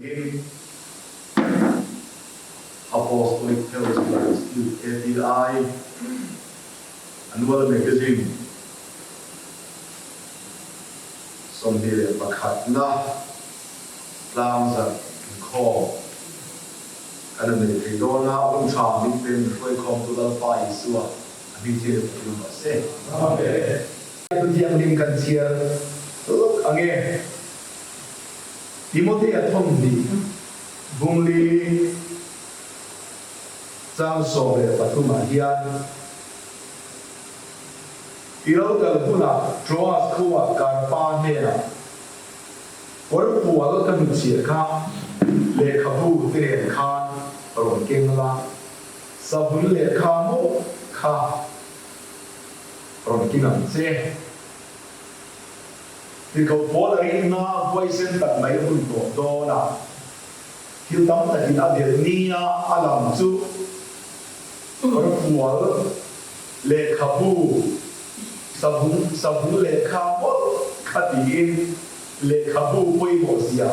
In Apostolic Theological Institute, ATI, Annual Magazine 21 na tlangzarh inkhawm kan han nei thei dawn a, hun tha min pe min hruaikhawmtu Lalpa Isua a hming chiang in pathum rawh se. Amen. Thuthianghlim kan chhiar lawk ang e. Timothea thawmhnih bungli chang 13 ah hian I lo kal hunah Troas khuaa Karpa hnenah kawr pual ka hnutchhiah kha lehkhabu te nen khan rawn keng la, savun lehkha mawlh kha rawn keng ang che. Tirhkoh pawl a rinna huaisen tak mai hun tawh dawn a, thil tam takin a delh nia a lang chu kawrfual lehkhabu savung savung lehkha mawlh kha tiin lehkhabu pawimawh zia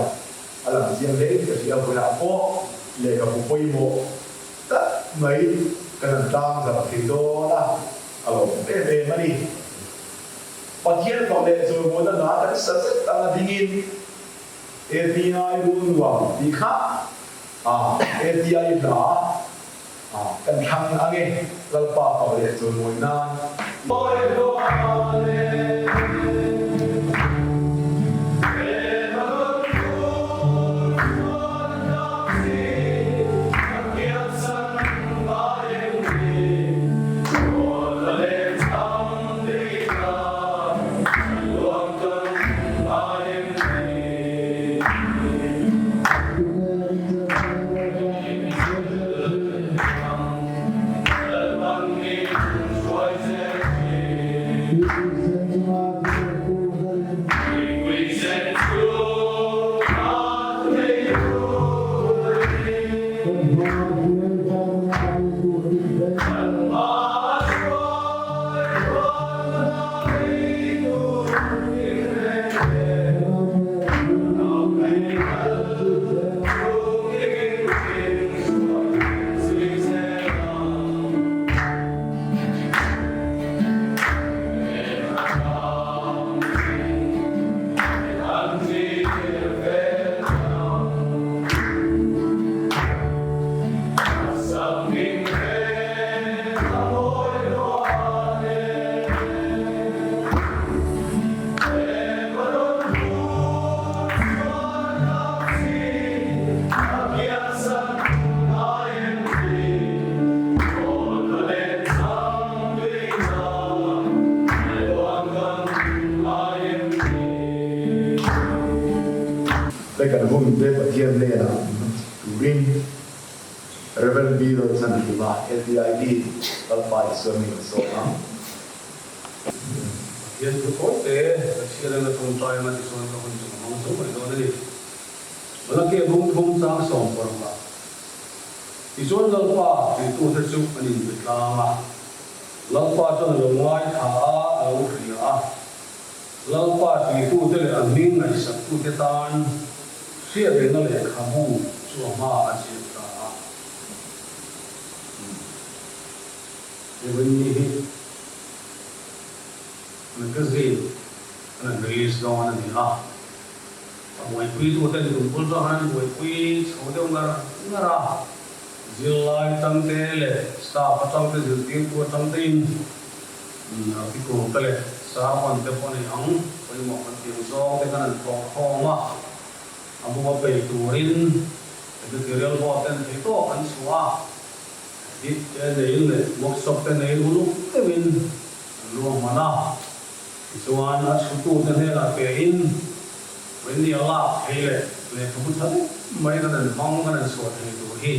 a lang chiang hle in ka hria. Vawiah pawh lehkhabu pawimawh tak mai kan han tlang zarh thei dawn a, a lawmawm em em a ni. Pathian fak leh chawimawina hna kan sa zet anga dingin ATI rul nuam tih kha ATI hla kan thlang ange Lalpa fak leh chawimawi nan. Te kan hun te Pathian hnenah min turin Rev. B. Lochanhlima, LTID, Lalpa Isua min rawn sawm ang. Pathian thu thawi te ka chhiar anga tawngtai anga tichuan ka hun chu ka hmang zo mai dawn a ni. Malaki a bung thum chang 16 ah tichuan Lalpa titute chu an inbe tlang a, Lalpa chuan a lo ngaithla a, a lo hria a. Lalpa titute leh a hming ngaihsaktute tan hriatrengna lehkhabu chu a hmaah a ziak ta a. Heavenly hi magazine an han release dawn a ni a, a buaipuituten tum bul zawk an han buaipui chho deuh ngar ngar a, zirlai tangte leh staff atangte zirtirtu atangtein article te leh sermon te pawh a nei ang, pawimawh kan tih ang zawng te khan an thawk khawm a, a buma bei turin editorial board ten theihtawp an chhuah a. Hit te neiin leh workshop te neiin uluk deuhin an ruahman a, tichuan a chhutute hnenah pein Wendy a lak thei leh lehkhabu tha deuh mai kan han hmang kan han chhuah thei tur hi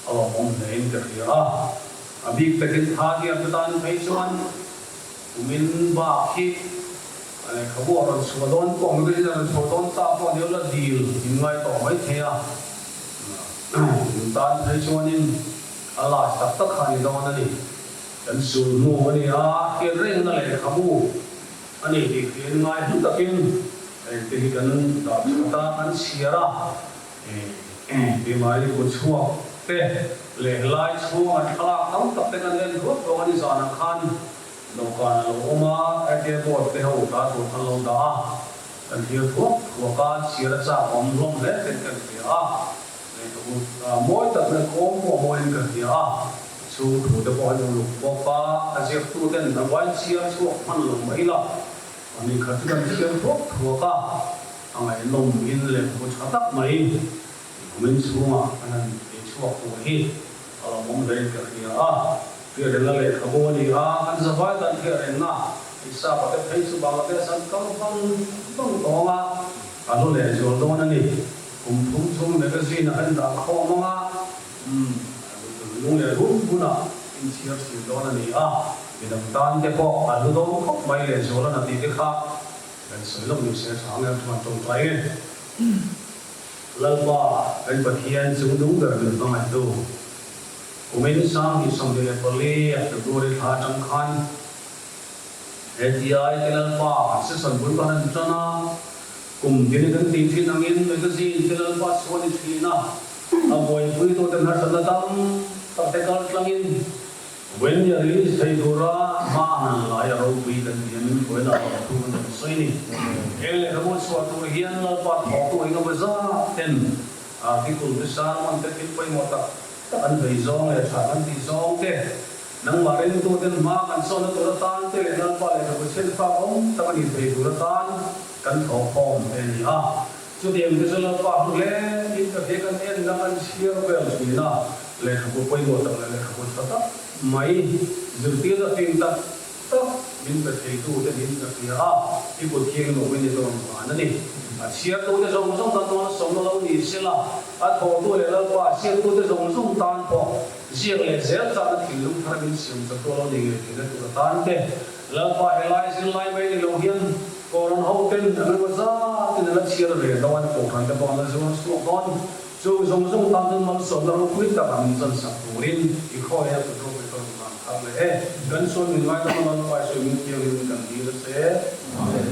a lawmawm hlein ka hria a. A bik takin tha diak te tan phei chuan kumin bak hi a lehkhabu a rawn chhuah dawn pawh magazine a rawn chhuah dawn ta pawh ni lo la dil in ngai tawh mai thei a. Min tan phei chuanin a last tak tak kha a ni dawn a ni. Kan sulhnu a ni a, hriat rengna lehkhabu a ni tih hriat ngai hlu takin engte hi kan dah that a, kan chhiar a. Bimari kut chhuak te leh helai chhunga thlalak tam tak te kan en ruat ruang a ni zanah khan dawhkan a lo awm a, hetia board te ho ta tur khan lo dah a, kan thlir thuak thuak a, chhiar a chak awm hlawm hle ten kan hria a, lehkhabu mawi tak leh kawm pawh mawiin ka hria a, chhung thu te pawh an uluk bawk a, a ziaktu ten a vai chhiar chhuak hman lo mai la, ani khat chu kan thlir thuak thuak a. A ngaihnawm in lehkhabu tha tak mai kumin chhungah an han ei chhuak tur hi a lo awm hle in ka hria a. Hriatrenna lehkhabu a ni a, kan zavai tan hriatrenna Isaka te phei chu Bangladesh an kal vang vang tawng a, a hlu leh zual dawn a ni. Kum thum chhung magazine a han dah khawm ang a, umm lung leh hun hunah inchhiar thin dawn a ni a, midang tan te pawh a hlu dawn khawp mai leh zual a na tih te kha Kan sawi lawk ni se tha ang em chuan tawngtai nge. Lalpa kan Pathian chung dung ber min hmangaihtu kumin 2024 a February thla atang khan he TI te Lalpa kan session bul kan han tan a, kum tin kan tih thin angin magazine te Lalpa chhuan i thin a, a buaipui tuten harsatna tam tak te kal tlangin When i release thei tura hma han lai a ropui kan ti a min hruai lah loh thu kan rawn sawi ni. Heng lehkhabu chhuah tur hian Lalpa thawktu engemaw zat ten article te sermon te thil pawimawh tak tak an vei zawng leh tha kan tih zawng te nangmah ringtu ten hma kan sawnna tur atan te leh Lalpa lehkhabu chhiatfak awm tak a nih thei tur atan kan thawhkhawm te a ni a. Chutiang te chu Lalpa hmu hle in ka hria kan en na kan chhiar vel thin a, lehkhabu pawimawh tak leh lehkhabu tha tak mai zirtirna fing tak tak min pe theitu te niin ka hria a, i kut thiang in awm in i dawn van a ni. A chhiartu te zawng zawng tan dawn sawmna lo ni sela, a thawhtu leh Lalpa chhiartu te zawng zawng tan pawh ziak leh zel chakna thinlung thar min siam chaktu a lo ni ngei theihna tur atan te Lalpa helai zirlai mai ni lo hian Koran ho ten an emaw zatin an la chhiar ve dawn, Kohhran te pawh an la zuar chhuak dawn. Chu zawng zawng tan chuan malsawmna ropui tak a min chan sak turin i khawi a kut ropui ka rawn vang thar leh e. Kan sual min ngaidam a Lalpa i sawi min thiangin kan dil a che. Amen.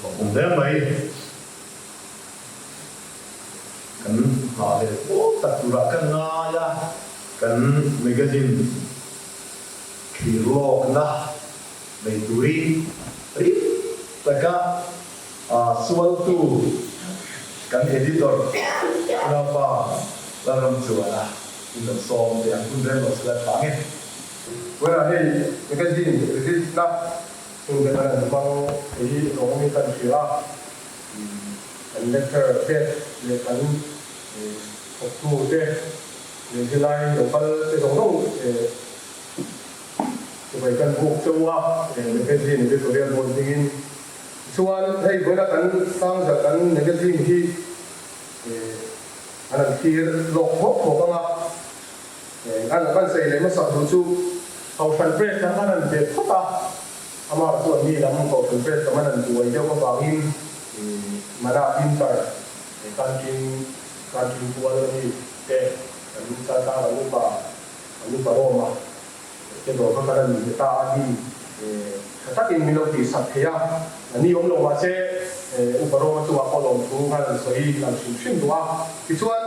Ka awm hle mai. Kan nghah leh pawl tak turah ka ngai a, kan magazine thlir lawkna nei turin rim taka sualtu kan editor Unaupa Lalramchuana in kan sawm teh ang hun rem lo sela tha nge. Tunah hei magazine release na hun te kan han hmang thei hi lawmawmin kan hria a, kan lecturer te leh kan thawktu te leh zirlai local te zawng zawng Chuvei kan buk chauh a, magazine editorial board hmingin. Tichuan hei vawiina kan sangzat kan magazine hi an han thlir lawk thawk thawk ang a, an kan sawi leh hmasak duh chu Kohhran Press lam khan an bet phawt a, amah chuan mi lam Kohhran Press lam an han buai deuh avangin Mana printer Kanking Kanking kual ami te kan chaltlang an upa An upa rawm a, te dawr kha kan an ni ta a hi tha takin min lo tih sak thei a, a ni awm lo mahse upa rawma chungah pawh lawmthu khan an sawi lang hrim hrim duh a. Tichuan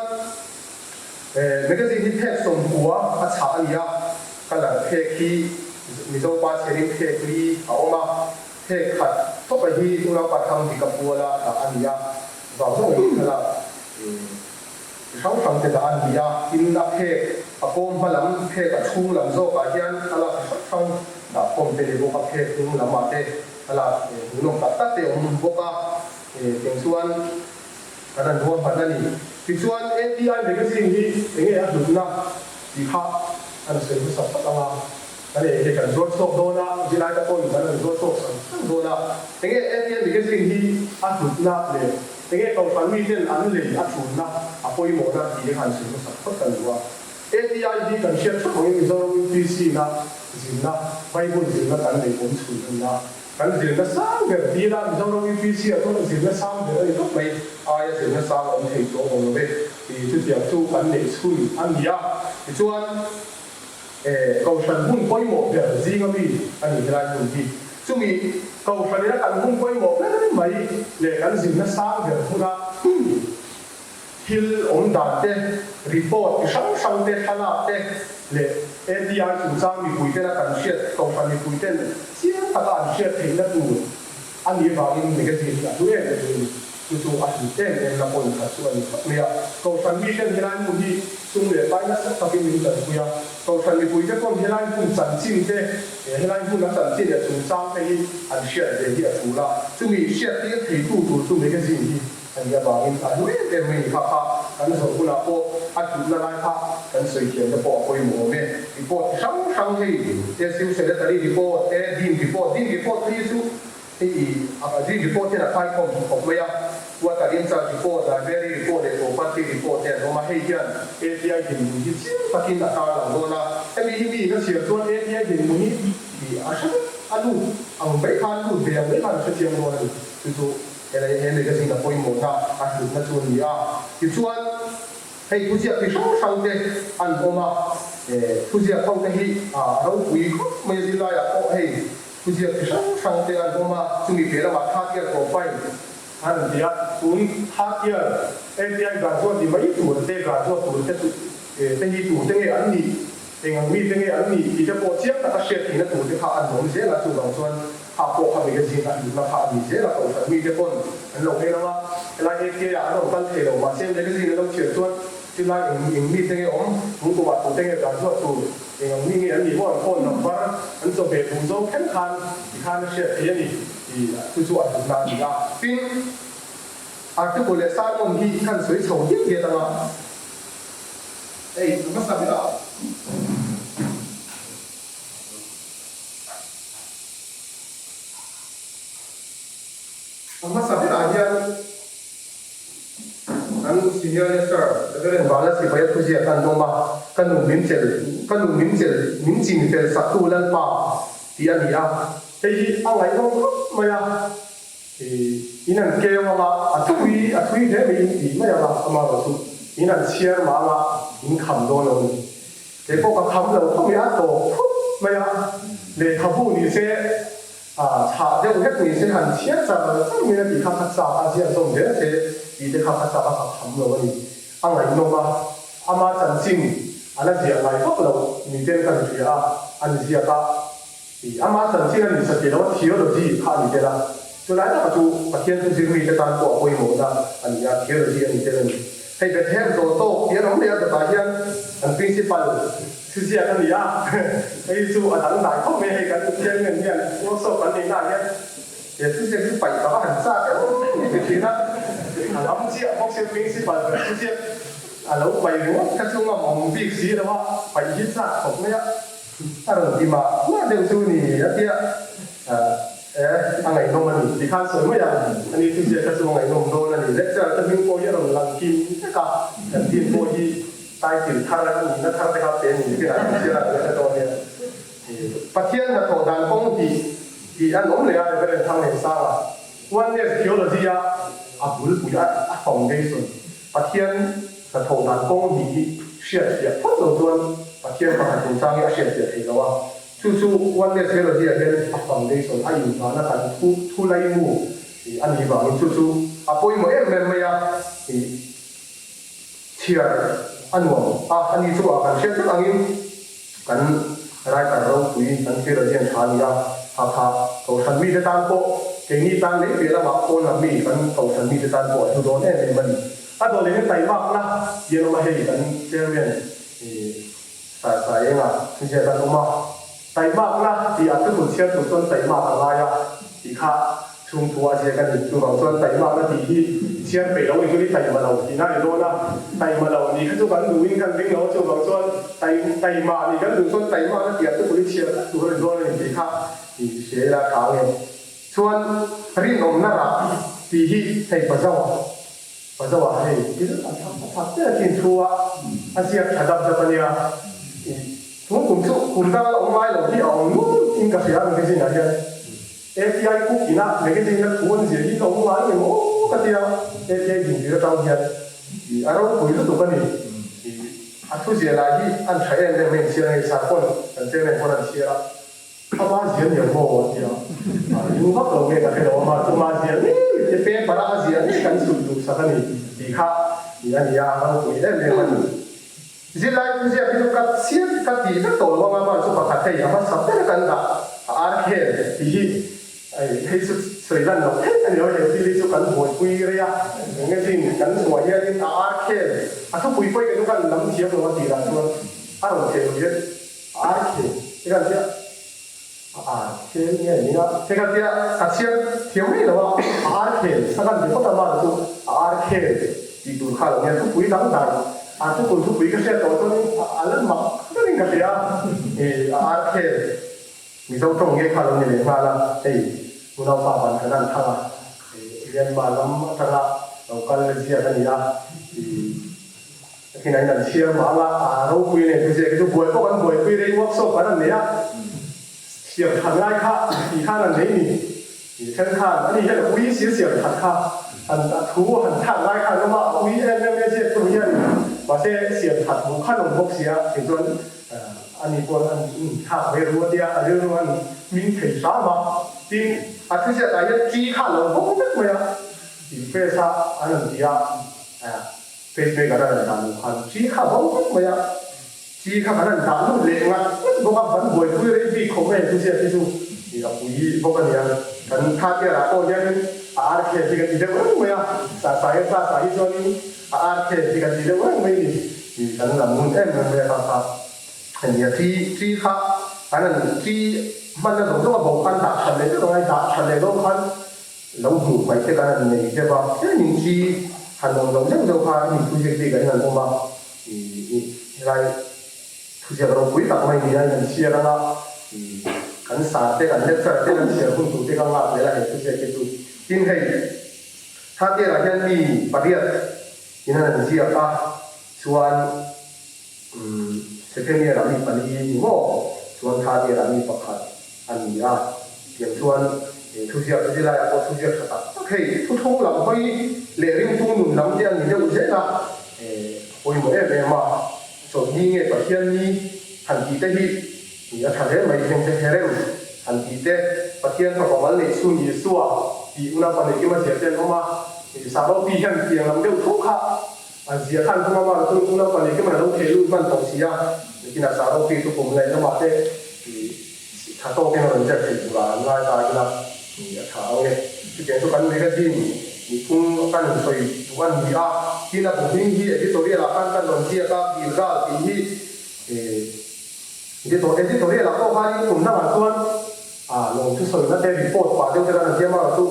magazine hi phek 90 a chhah a ni a, colour phek hi Mizo pa chherin phek li a awm a, phek khat tawpa hi unaupa thang dik a puala dah a ni a, vang zawng in thlalak Chi hrang hrang te dah an ni a, tin a phek a kawm hma lam, phek a chhung lam zawkah hian thlalak chi hrang hrang dah khawm te ni bawk a, phek hnung lamah te thlalak hmuhnawm tak tak te awm bawk a, teng chuan kan han ruahman a ni. Tichuan ATI magazine hi enge a hlutna tih kha an sawi hmasa phawt ang a, kan ei hi kan zuar chhuak dawn a, zilai te pawhin kan han zuar chhuak sang sang dawn a, enge ATI magazine hi a hlutna leh Enge Kohhran miten an lei a thunna a pawimawhna tih hi han sawi hmasak phawt ka duh a. ATI hi kan hriat theuh angin Mizoram UPC na zirna, Bible zirna kan nei awm chhun a ni a. Kan zirna sang ber dila Mizoram UPC ah chuan zirna sang ber a ni tawp mai, aia zirna sang awm thei chu a awm lo ve tih chutiang chu kan neih chhun a ni a. Tichuan Kohhran hun pawimawh ber zinga mi a ni helai hmun hi. Chumi Kohhran ina kan hun pawimawh ber mai leh kan zirna sang ber hmuna. Thil awm dan te, report chi hrang hrang te, thlalak te leh ATI chungchang mipui tena kan hriat, kohhran mipui ten chiang taka an hriat theihna tur a nih vangin magazine hi a hlu em em mai a ni. Chu chu a hlut em em na point khat chu a ni khawp mai a. Kohhran mi ten helai hmun hi sum leh pai nasa takin min tanpui a. Kohhran mipui te pawn helai hmun chanchin te, helai hmun a chanchin leh chungchang te hi an hriat ve hi a tul a. Chumi hriat tir theitu tur chu magazine hi a nih avangin a hlu em em mai ni kha kha kan zawh hunah pawh a hlutna lai kha kan sawi thiam te pawh a pawimawh awm e. Report chi hrang hrang hei SU Secretary report te, Dean report, Dean report phei chu Hei i a zin report hian a khaikhawm tha khawp mai a, Water in-charge report, Library report leh Property report te an awm a, hei hian API dinhmun hi chiang takin a tarlang dawn a, hemi hi mi in a chhiar chuan API dinhmun hi i a hre vek a lut ang mai khan lut ve ang mai khan a hre chiang dawn a ni, chu chu helai he magazine a pawimawhna a hlutna chu a ni a, tichuan hei thuziak chi hrang hrang te an awm a, thuziak ho te hi a ropui khawp mai a zirlaiah pawh hei Thuziak chi hrang hrang te an awm a, chumi piah lamah third year profile an rawn ti a, tun third year API graduate ni mai tur te, graduate tur te chu te hi tur te nge an nih, eng ang mi te nge an nih tih te pawh chiang taka hriat theihna tur te kha an awm zel a, chuvang chuan kha pawh kha magazine a hlutna kha a ni zel a, kohhran mi te pawn an lo en ang a, helai API ah an rawn kal thei lo, mahse magazine an lo chhiar chuan chulai eng eng mi te nge awm, tun kumah tu te nge graduate tur. Eng ang mi nge an nih maw an phone number an chaw ve duh zawng thleng khan ti khan a hriat theih a ni tih chu chu a hlutna a ni a. Tin, article leh sermon hi khan sawi chho diat diat ang a. Hei a hmasa ber a. A hmasa berah hian. Kan Senior Lecturer Reverend Vana Sipaia thuziak an awm a, Ka nu min chel, ka nu min chel, min chin fel saktu Lalpa tih a ni a. Hei hi a ngaihnawm khawp mai a, in an keu ang a, a thui a thui hle mai in tih mai ang a, amaherawh chu in an chhiar mah ang a, in kham dawn lo a ni. Kei pawh ka kham lo khawp mai a, a tawp khawp mai a, lehkhabu ni se, Chhah deuh hlek ni se han chhiar char char mai a tih kha ka chak a, ziak zawm zel se tih te kha ka chak a, ka kham lo a ni. A ngaihnawm a, ama chanchin a la ziah ngai vak lo ni ten ka hria a, a ni ziak a, ih ama chanchin a ni satih lo a theology kha a ni tel a, chulai taka chu Pathian thu zir mite tan pawh a pawimawhna a ni a, theology a ni tel a ni. Hei Bethlehem zawh tawk tih an awm leh a, chutah hian an principal Thuziak a ni a, hei chu a dangdai khawp mai a, hei kan chairman hian workshop kan neihna ah hian he thuziak hi paih ka va han chak em em ti thin a, a lam chiah bawk sia principal ber thuziak a lo paih ringawt kha chu ngam awm bik si lo a, paih hi chak khawp mai a, a rawn ti mah mah deuh chu ni a tia e a ngaihnawm a ni ti khan sawi mai a, ani thuziak kha chu a ngaihnawm dawn a ni, lecture te hming pawh hi a rawn lang kim vek a, kan team pawh hi. Title thar a nihna thar te kha pe ni te kan hriat a kan hre dawn nia. Pathian hnathawh dan kawng tih tih an awm leh a Reverend Thangliansanga Oneness Theology a a bulpui a a foundation Pathian hnathawh dan kawng tih hi hriatfiah phawt lo chuan Pathian pakhat chungchang hi a hriatfiah theih lo a. Chu chu Oneness Theology ah hian a foundation a inhmahna kan thu thu laimu a nih vangin chu chu a pawimawh em em mai a. Chhiar a nuam a, ani chu a kan hriat vek angin kan writer ropui kan theologian tha a ni a, Hakha Kohhran mite tan pawh keini tan lei piah lamah pawn lam mi kan Kohhran mite tan pawh a hlu dawn em em a ni. A dawh leh hian taimakna tih an awm a, hei kan chairman Sai Sai Enga thuziak an awm a, taimakna tih a thupun chhiar tur chuan taimak a ngai a tih kha Chung thu a ziak a ni. Chuvang chuan taihmakna tih hi chhiar peih lo ni chu ni taihma lo tihna a ni dawn a, taihma lo nih kha chu kan duhin kan ring lo a, chuvang chuan taihma nih kan duh chuan taihmakna tih ah chu pawh hi chhiar vek tur a ni dawn a ni tih kha i hria ila a tha ang em. Chuan rinawmna rah tih hi hei Pazawa, Pazawa hei thil a thak a thak ber a chin thu a, a ziak tha dap dap a nia. Tun kum chu kum danga la awm ngai lo hi a awm nual in ka hria a magazine ah hian. API cook ina magazine a thu an zir hi ka awm ngai nge maw ka tia API dintir atang hian i a ropui lutuk a ni i a thu zia lai hi an tha em em a inchhiar ngei sa pawn kan chairman pawn an chhiar a ama zia niang maw a tia a ring vak lo nge ka hre lo ama chu ama zia ngei te paper a a zia ngei kan chhut duh sak a ni tih kha. tih a ni a, ropui em em a ni. Zirlai chu ziak hi chu ka chhiat ka tih vek tawh lo anga man chu pakhat hei a hmasa ber kan dah a arkhel tih hi hei chu sawi lan loh theih a ni lo, he thil hi chu kan buaipui rei a, eng nge chin kan chungah hianin a arkhel a thupui pawi ka chu kan lam thiam lo a tih lah chuan a rawn theh lo hian a arkhel te kan tia. A ar khel nge nia? Hei kha tia ka chhiar thiam mai lo a, a ar khel sa kan ti phawt a man chu a ar khel tih tur kha lo nia thupui dang dai a thupui thupui ka hriat tawh chuanin a la mak deuhin ka hria i a ar khel Mizo tawng nge kha lo ni leh nghal a, hei unaupa ban kan an thang a, Myanmar lam atanga lo kal ziak a ni a i. Hina in an chhiar mah anga a ropui nen chu ziak hi chu buai pawh kan buaipui rei workshop kan an nei a, siam that ngai kha tih khan an nei ni tih then khan ani hian a ui si siam that kha han a thu han thlak ngai khan awm a, a ui em em e ziak tu hian mahse siam that hmuh khan awm bawk sia kei chuan ani pawh an inthlak ve ru a tia a rilru an hming thei hram a, tin a thuziak ah hian chi kha a lo bawk vek mai a, impress a an rawn ti a. Pacemaker a rawn dah luh khan chi kha bo vek mai a, chi kha kan rawn dah lut leh ngat ngat bawk a, kan buaipui rei bik khawp mai chu ziak hi chu i a pui bawk a nia. Kan third year ah pawh hianin a ar khel hi kan ti deuh reng mai a, sa sa hian class ah hi chuanin a ar khel hi kan ti deuh reng mai ni, i kan lam ngun em em mai a kha kha a nia. Chi chi kha kan rawn chi hmanna zawng zawng a bo khan dah that leh deuh ang a, i dah that leh dawn khan Lo hmuh hmaih te kan han nei deuh a, tlemin chi han awm lo zeuh zeuh kha hemi thuziak bik ah hian an awm a, ih helai thuziak ropui tak mai nia in an chhiar anga ih kan sar te kan lecture te kan chhiar hun tur te ka nghak zel a he thuziak te chu. Tin hei Thater ah hian mi pariat in an han ziak a, chuan umm second year ah mi pali ni maw chuan third year ah mi pakhat a ni a, tiang chuan he thuziak chu zilaiah pawh thuziak tha tak tak hei thuthlung lam hawi leh ringtu nun lam te a ni deuh zel a, a pawimawh em em a, chawlhni nge Pathianni han tih te hi a tha hle mai, heng te herem han tih te Pathian fapa mal neih chhun Isua tih unaupa neihkima zia te an awm a, Sahropi hian tiang lam deuh tho kha A zia khan tum a mar chu unaupa nei te man a lo theh lut hman tawh si a, nikin a Sahropi chu kum leh lamah te tha tawkin a rawn ziak thei turah an ngai ta ila a tha ang e. Chutiang chu kan magazine nihphung kan insawi duh a ni a, tin a bu hming hi editorial ah khan kan rawn ziak a, Gilgal tih hi editorial ah pawh khanin kum dangah chuan lawm thusawina te report pah deuh te kan rawn ziak a, chu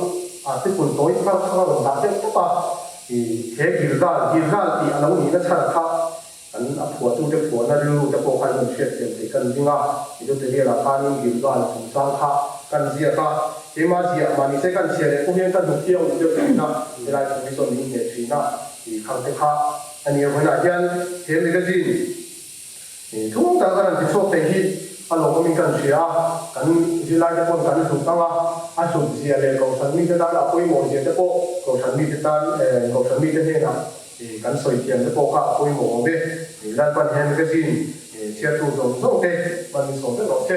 article tawi thar kha ka rawn dah deuh tawp a. I he Gilgal, Gilgal tih a lo nihna chhan kha kan a phuahtute phuahna rilru te pawh khan kan hriatthiam theih kan ding a, Editorial ah khanin Gilgal chungchang kha kan ziak a, keimah ziah mahni se kan chhiah leh pawh hian kan hnuk hiau deuh thin a, helai thu hi chuan min hneh thin a tih khang te kha a ni. Vawiinah hian he magazine Thung tak a rawn ti chhuak thei hi a lawmawmin kan hria a, kan zirlaite pawn kan hlut ang a, a hlut zia leh Kohhran mite tan a pawimawh zia te pawh Kohhran mite tan Kohhran mite hnenah kan sawi thiam te pawh kha a pawimawh awm e. Lalpan he magazine chhiartu zawng zawng te hman min sawm vek rawh se.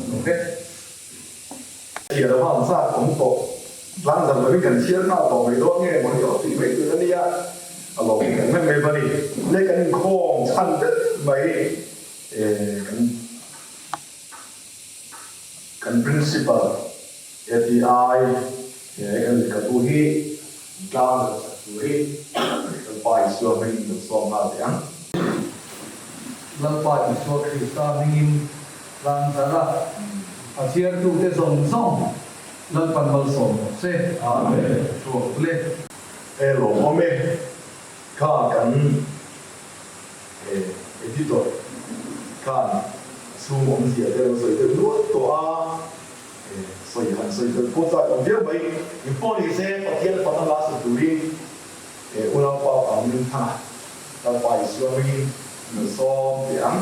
Lawm e. Chhiar a vang zat awm tawh. Tlang zan lovin kan chhiar nghal tawh mai dawn nge maw ni aw tih mai tur a nia. A lo in kan mai mai a ni. Le kan inkhawm chhan vek mai kan kan principal ATI he kan lehkhabu hi tlang zan sak turin Lalpa Isua hmingin kan sawm nghal teh ang. Lalpa Isua Krista hmingin tlang zar a, a chhiartute zawng zawng Lalpan malsawm rawh se. Amen. Chhuak le. E lawmawm e, kha kan editor khan chhung awmzia te lo sawi deuh nual tawh a, sawi han sawi deuh pawh chak awm viau mai. In pawh ni se Pathian fana la sa turin unaupa pang min thang a, Lalpa Isua hmingin min sawm teh ang.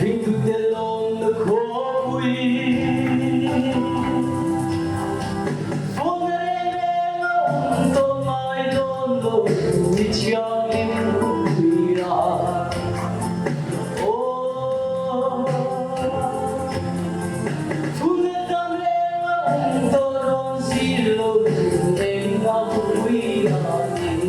Ringtute lawmna khawpui. Sualna reng reng a awm tawh ngai dawn lo mi thianghlim khawpuia. Aw, chhunna tan reng a awm tawh dawn si lo engna khawpuia ni.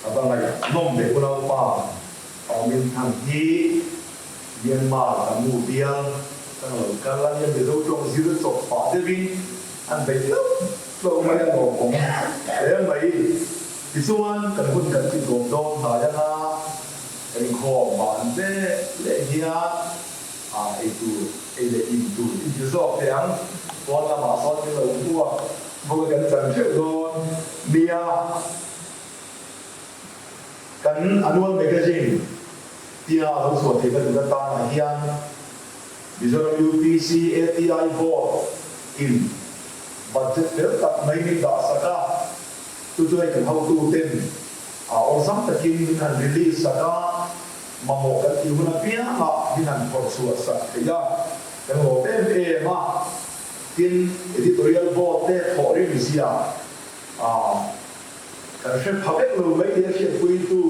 A va ngaihnawm ve unaupa Awmin Thang hi Myanmar kan nu bial kan lo kal a nia Mizo tawng zir chawp pah deuhin an bei tlauh tlauh mai a lawmawm hle mai. Tichuan kan hun kan ti tlawm dawn hnai anga kan inkhawm ban ve leh hian ei tur ei leh in tur in ti zawk thei ang. Pawn lamah sawn min lo hmuak bawk a kan chan theuh dawn nia. Kan annual magazine tia a lo chhuah theihna tur atana hian Mizoram UPC ATI Board in budget fel tak mai min dah sak a, chu chu hei kan hotu ten a awlsam takin min han release sak a, mamawh kan tih hun apiangah min han phawrh chhuah sak theih a, kan lawm em em a. Tin, editorial board te thawhrim zia a. Kan hre pha vek lo mai tih a hriatpuitu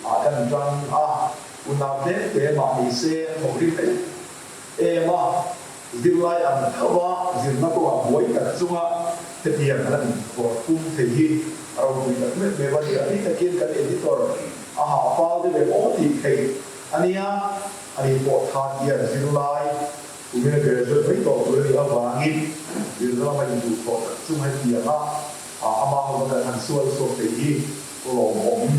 ah kan tang a, unau tlem te mah ni se an thawk rim em em a, zirlai ang tho a zirna kawngah buai tak chunga hetiang an inkhawr pum thei hi a ropui tak meuh meuh a ni. A ni takin kan editor a hah fal deuh em aw tih theih a nia, ani pawh tha tiang zirlai kumina graduate mai tawh tur a nih avangin zirna lama induhthawh tak chung hetiang a Amah ho kan han sual chhuak thei hi lawmawm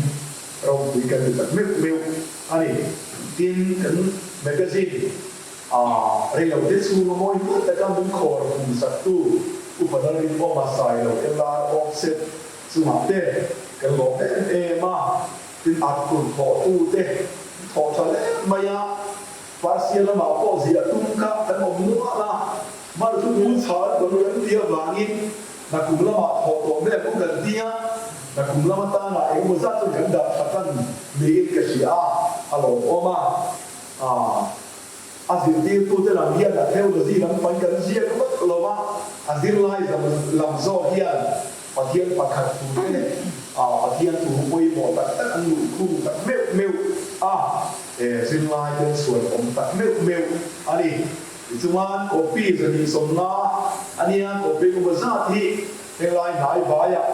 ropui kan ti tak meuh meuh a ni. Tin, kan magazine reilote chhunga mawi hma taka min khawr hum saktu Upa Lalrinawma Sailo LR Offset chungah te kan lawm em em a. Tin, article thawhtute thawh tha hle mai a, Parsia lamah pawh ziah tum kha kan awm nual a, mar chu mu chhar kan kan ti avangin Nakum lamah thawh tawh mek u kan ti a, nakum lam atana engemaw zat chuan kan dah tha tan niin ka hria a, a lawmawm a. Aaa, a zirtirtute lam hian a theology lam pang kan ziak vak lo va, a zirlai lam zawk hian Pathian pakhat thu te, aa, Pathian thu pawimawh tak tak an luh khung tak meuh meuh a, he zirlai ten sual awm tak meuh meuh a ni. Tichuan, copy 250 a nia, copy engemaw zat hi henglai hnai vaiah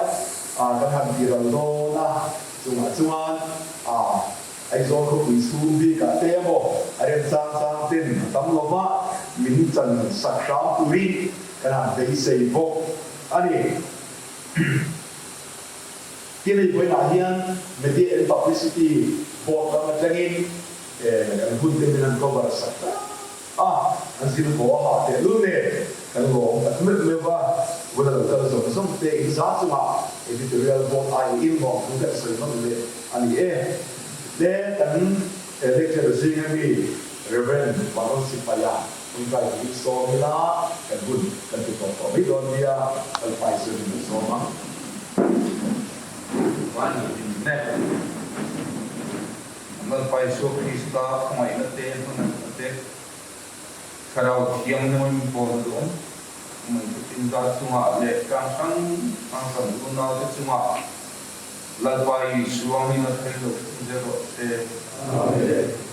kan han ti ral dawn a. Chungah chuan a Aizawl khawpui chhung bikah te emaw a remchang chang ten a tam lo va, min chan sak hram turin kan han beisei bawk a ni. Tin hei vawiinah hian Media and Publicity Board lam atangin kan hun te min han cover sak ta a, an zir haw a hah tehlul nen kan lawm tak meuh meuh va, vun a lo kal zawng zawng te in za chungah Editorial Board aiin lawmthu kan sawi nawn leh a ni e. Te kan lecturer zinga mi Rev. Baron Sipaia tawngtai turin sawm ila kan hun kan ti tawp tawh mai dawn nia, Lalpa Isuan in a sawm ang. Lalpa Isua Krista khawngaihna te, hmangaihna te, Thlarau Thianghlim pawn duhawm mai te tinzar chungah leh tlang hrang hrang kan unaute chungah Lalpa Isua hming a thei lo thin zel rawh se. Amen.